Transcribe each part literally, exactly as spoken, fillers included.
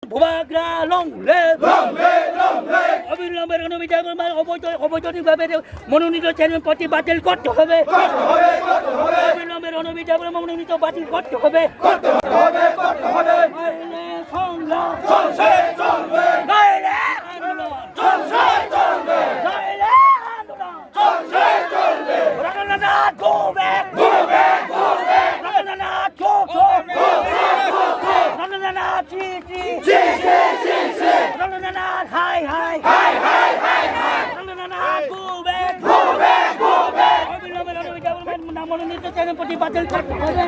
Bubagra long live! Long live, long live! অবিলম্বে রণবীর দেববর্মার অবৈধ, অবৈতনিকভাবে মনোনীত চেয়ারম্যান পদটি বাতিল করতে হবে। করতে হবে, করতে হবে। অবিলম্বে রণবীর দেববর্মার মনোনীত বাতিল করতে হবে। করতে হবে, করতে হবে। নইলে সংগ্রাম চলছে, চলবে। নইলে আন্দোলন চলছে, চলবে। নইলে আন্দোলন চলছে, চলবে। Rabindranath go back! Go back, go back! Rabindranath চুপ, চুপ! চুপ, চুপ, চুপ, চুপ! রবীন্দ্রনাথ ছি, ছি! ছি, ছি, ছি, ছি! রবীন্দ্রনাথ হায়, হায়! হায়, হায়, হায়, হায়! Rabindranath go back! Go back, go back! অবিলম্বে রবীন্দ্রনাথ মনোনীত চেয়ারম্যান পদটি বাতিল করতে হবে।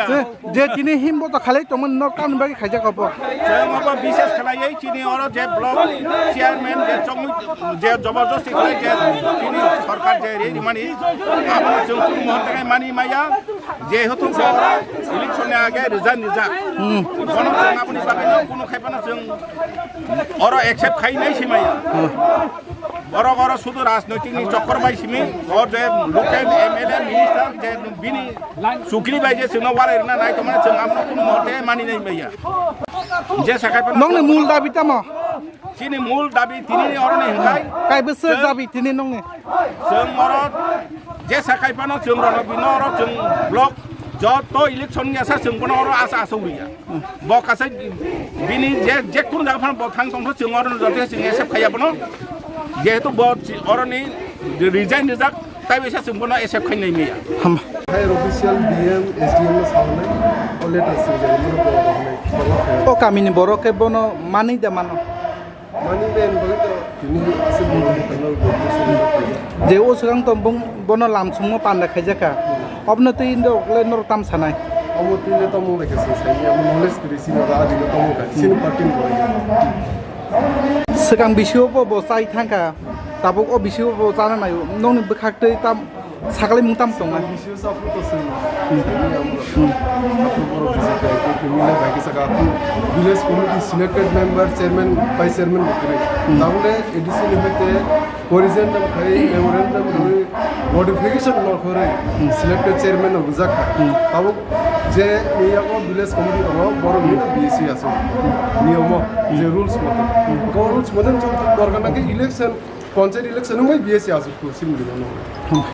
Je, je tini himbo to khalai tongmani nok tamni bagwi khaijak obo. Chwng obo bishes khlaiwi chini oro je block chairman je chongwi je joborjosti khlai je chini sorkar je ri rimani abono chwng kunu muhurte khai mani maya. Jehetu oro election ni age resign rijak. Hmm. Bono chwng aboni bagwi no kunu khai phano chwng oro accept khai nai si maya. Hmm. Borok oro sudu rajnoitik ni chokor bai simi, o je local M L A minister je bini chukri bai je chwngno walai rwna nai tongmani chwng abono kunu muhurte mani nai maya. Je sakai phano nongni mul dabi tamo? Chini mul dabi tini ni oro ni hwnkhe Kai bwswk chwng dabi tini nongni? Chwng oro je sakai phano chwng rwno bino oro chwng block joto election ya sa chwng bono oro asa asa uriya. Bo kaisa bini je, je kunu jaga phano bo thang tongtho chwng oro joto chwng accept khaiya bono. Jehetu bo chi-, oroni resign rijak, tai bisa chwng bono accept khainai miya. Hama. Higher official D M, S D M no saunai, o letter swijak, bono bo rok hinai, borok khe. O kamini borok khe bono manwi da mano? Mani ben bagi to tini aswk borok ni tangna bo bisi ni. Je o swkang to bung bono lam sungmo panda khaijak kha. Obno twi indo le norok tam sanai. Omo twi le tamo bai khe se sai, omo knowledge kwrwi sino da adi no tamo kha, sino party ni borok. Swkang bisio bo bo chai thangkha, tabuk o bisio bo chana naio, nokni bwkhak twi tam sakalaimung tam tongnai. Bisio chapru to swng. Hmm. Chapru borok bisio kai, khe mile bai khe saka, village committee selected member, chairman, vice chairman bo kwrwi. Hmm. Tabuk le A D C ni hoite Corrigendum khai memorandum rwi notification no khorwi selected chairman no rijak kha. Hmm. Tabuk je ni yago village committee tongo, borok ni no B S C aswk niyomo je rules mote. Ko rules mote chwng dorkar nangkhe election, panchayat election wngwi B S C aswk sim rwmano.